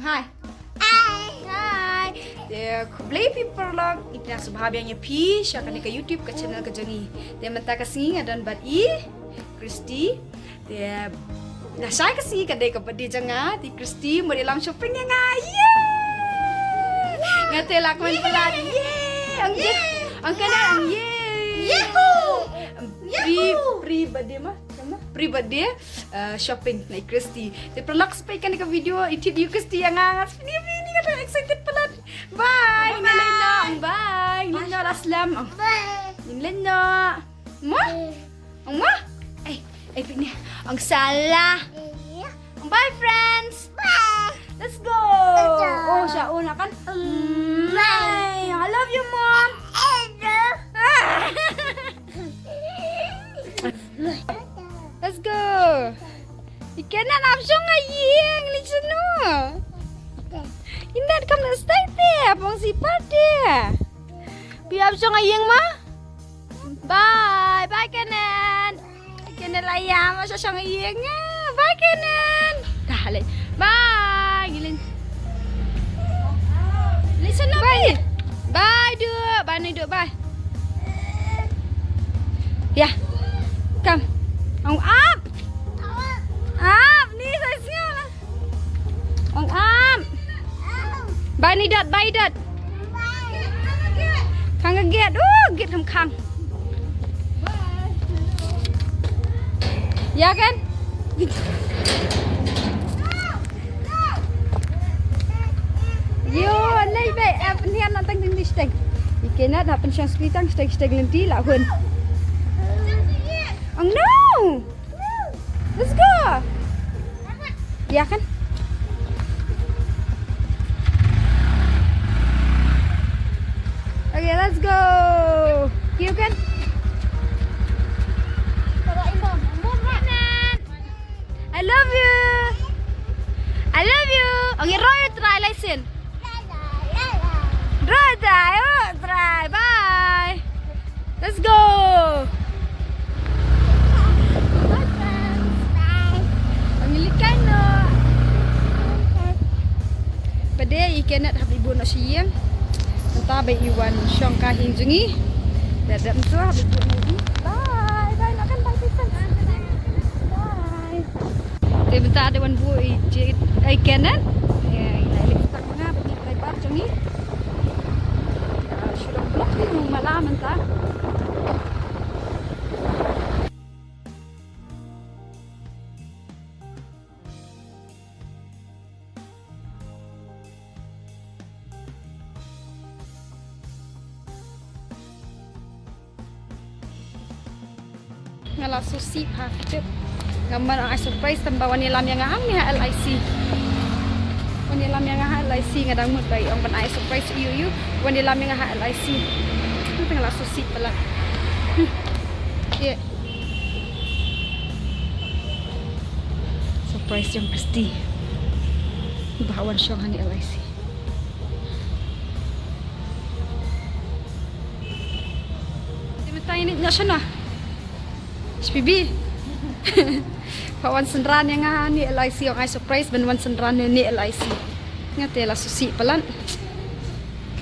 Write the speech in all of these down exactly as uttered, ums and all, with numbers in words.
Hi. Hi. Hi. Te khublei phi paralok, i pdiang sngewbha biang ïa phi sha kane ka YouTube ka channel ka jong ngi. Te mynta ka sngi nga don bad i Christy. Te lashai ka sngi ka dei ka birthday jong nga, te Christy mut ïalam shopping ïa nga. Yay! Nga te la kmen palat. Yay! Ang yay! Ang kane ang yay! Yahoo! Pre, pre birthday ma? Pre birthday, uh, shopping na i Christy. Te paralok, spek kane ka video, i thied ïa u Christy ïa nga, nga spek ïa phi, nga excited palat. Bye. Bye. Ngin leit noh. Bye. Ngin leit noh la slem. Bye. Ngin leit noh. Mo? Ong mo? Eh, eh, pik ni. Ong salah. Ong bye, friends. Bye. Let's go. Let's go. Oh, sha oh, na kan. Bye. I love you, mom. Let's go. I Kenneth hap shong ha ïing, leit shano? Kenneth, kam na stay te, pong si pat te. Phi hap shong ha ïing ma? Bye, bye Kenneth. Kenneth la ïam, ma sha shong ha ïing. Bye Kenneth. Dah leh. Bye, Gilin. Listen, bye. Bye, Duk. Bye, Duk. Bye. Yeah. Come. Ong ap. Ap, ni sa sngew lah. Ong ap. Bye, ni dot, bye, dot. Khang ka gate. Oh, gate kham khang. Ya kan? Yo, lei be, eh, ni anak tang tang di stek. Ike na da pen shang spi tang stek stek lenti la hun. Oh no! Let's go. Ya kan? Okay, let's go. You can. I love you. I love you. Okay, roll your try license. Roll try, roll try. Bye. Let's go. Bye friends. Bye. Ang likan no. Pade i Kenneth hap ibu no siyang. Nta ba i wan shong ka hin jungi. Dadam tu hap ibu no. Bye. Bye. Makan bye friends. Bye. Te mynta da wan buh i Jade, ai Kenneth. Ïa, i la leh start nga bad i driver jong ngi. Ïa, shu dang block ni u mala mynta. Nga la sngewsih bha phi tip. Nga man ong ai surprise tang ba wan ïalam ïa nga hangne ha L I C. Wan ïalam ïa nga ha L I C, nga dang mut ba ong ban ai surprise ïa u, ïa u. Wan ïalam ïa nga ha L I C. Nga la sngewsih palat. Hmm. Ïa. Surprise jong Christy. Ba wan shong hangne L I C. Te mynta ine nga shano? H P B. Ba wan synran ïa nga hangne L I C, ong ai surprise ban wan synran ïa nga hangne L I C. Nga te la sngewsih palat.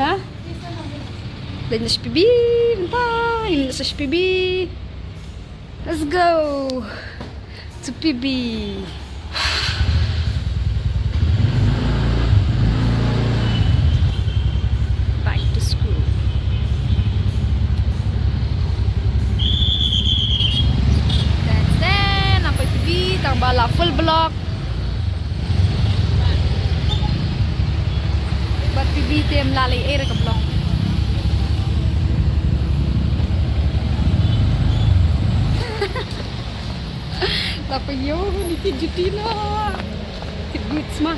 Ha? Leit na H P B mynta, ine na H P B. Let's go to P B. Back to school. That's then, nampai P B, tang ba la full block. Bad P B te ym la leh ei re ka block. La pynïoh ni ki juti na. Ki boots ma.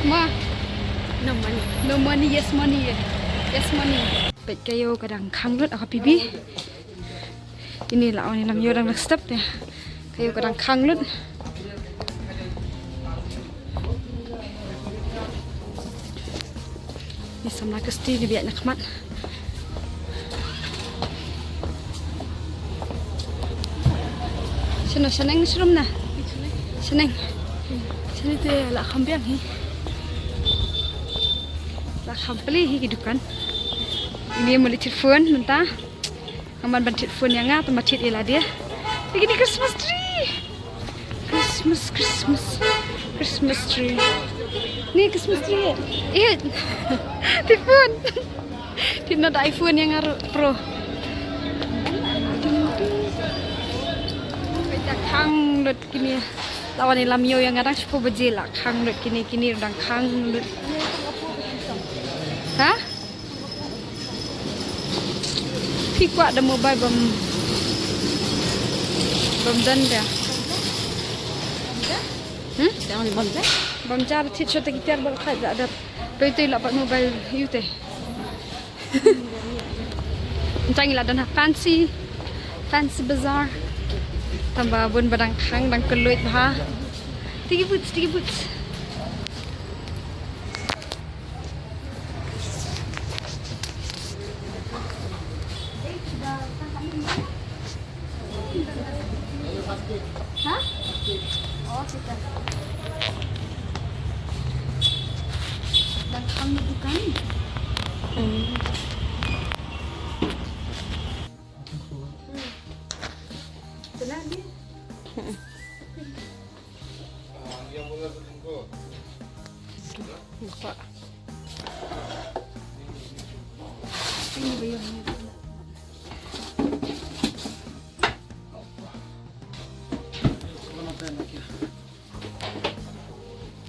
Ma. No money. No money, yes money. Yes money. Peit ka ïew ka dang khang lut ha ka P B. Ine la ong ïa nang ïoh dang dang step te. Ka ïew ka dang khang lut. Ni samla ka sti ni biang na khmat. Shano shaneng shrum na. Shaneng. Sini te la kham biang hi. La kham peli hi ki dukan. Ini mo leit thied phone mynta. Nga man ban thied phone ïa nga, tang ba thied ïa lade. Ïa kine Christmas tree. Christmas, Christmas, Christmas tree. Ni Christmas tree. Ïa. Thied phone. Thied noh da iPhone ïa nga ruh Pro. Peit da khang lut kine. La wan ïalam ïew ïa nga dang shiphew baje la khang lut kine, kine dang khang lut. Ha? Phi kwah da mobile bam, bam don da. Hmm? Jangan bam da. Bam jar, thied shot ki tiar bal khai da da. Peit te la pat mobile ïa u te. Tang ïa la don ha Fancy, Fancy Bazaar. Tang ba bun ba dang khang, dang kylluid bha. Tiki boots, tiki boots. Ha? Oh, kita. Dang khang ni bukan? Hmm. Tenang dia. Buka. Ini bayarnya.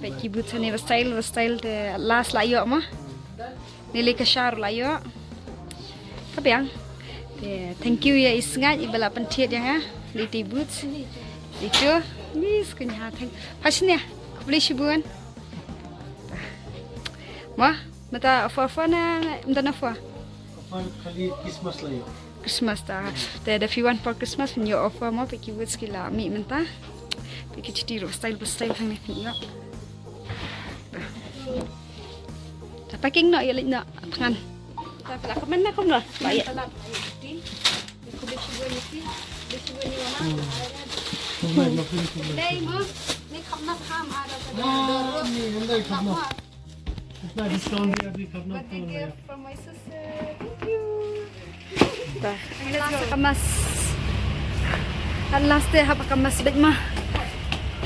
Peit ki boots hangne ba style, ba style te at last la ïoh mo. Nili ka shar la ïoh. Ka biang. Te thank you ïa i Sngaid iba la pynthied ïa nga. Liti boots. Itu. Miss kunya thank. Pasnya. Khublei shibun. Mo, mynta offer, offer ne mynta offer? Offer khali Christmas la ïoh. Christmas ta. Te da phi wan for Christmas phin ïoh offer mo, peit ki boots ki la mih mynta. Peit ki chuti ruh style ba style hangne phin ïoh. Ta packing noh, ïa leit noh thngan. Ta phi la comment na kumno? Ba ïa. Ni hynda i khapnop. It's not discount, we have the khapnop. Birthday gift from my sister. Thank you. At last ka mas. At last te hap ka mas bad ma.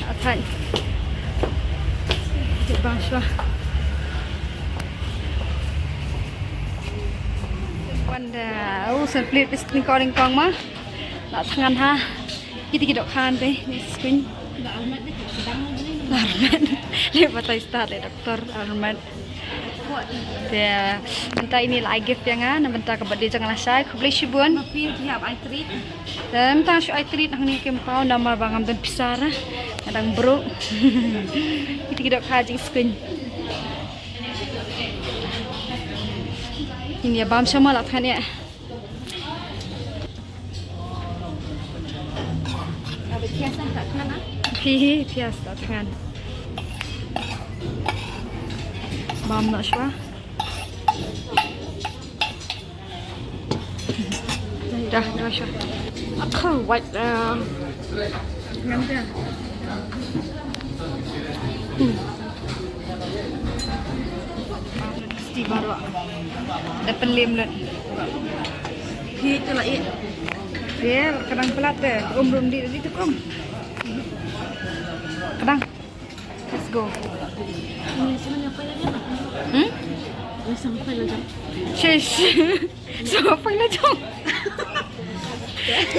Athai. Jep bang shwa. Wanda, oh, sen plit pis nyngkong nyngkong ma. La thngan ha. Kita ki dohkhan te, ni screen. Armet. Le batai start le doktor Armet. Te mynta ini la ai gift ïa nga na bynta ka birthday jong nga lashai. Khublei shibun. Ma phi ki hap ai treat. Te mynta shu ai treat hangne kim pau namar ba ngam don pisa ra. Nga dang bruk. Kita ki dohkhan jingskun. Ini ïa bam sha ma la thngan ïa. Phi, phi, phi, sa thngan. Bam noh shwa. Dah, dah shwa. Aku wait dah. Ngan dah. Hmm. Sti baru. Dah pelim lut. Hi tu lah i. Ye, kadang pelat deh. Um rum di di tu kum. Kadang. Let's go. Hmm? Shish. Sa file la jong.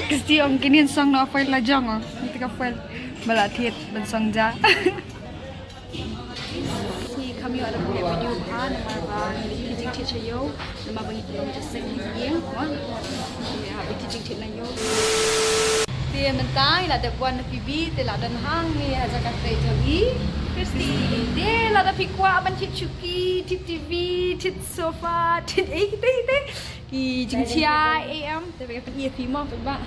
Kisti ong kini song na file la jong. Nanti ka file. Ba la thied ban song ja. Ki kham ïoh da pynleh video bha namar ba ngi ki jingthied sha ïew namar ba ngi ki long jingïaseng ha ïing mo. Ngi hap ki jingthied na ïew. Te mynta ngi la dep wan na P B te la don hangne ha jaka trei jong i Christy. Te lada phi kwah ban thied shuki, thied T V, thied sofa, thied ei kitei kitei ki jingchia ei em te ba phin ïa phi mo ba.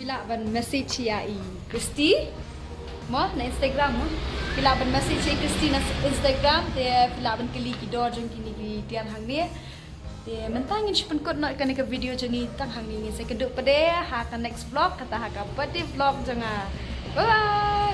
Lah ban message ïa i Christy mo na Instagram mo. Phi lah ban message ïa i Christy na Instagram, te phi lah ban kylli ki dor jong kine ki tiar hangne. Te mynta ngin shu pynkut noh kane ka video jong ngi tang hangne, ngin sa ïakynduh pat ha ka next vlog, kata ha ka birthday vlog jong nga. Bye bye.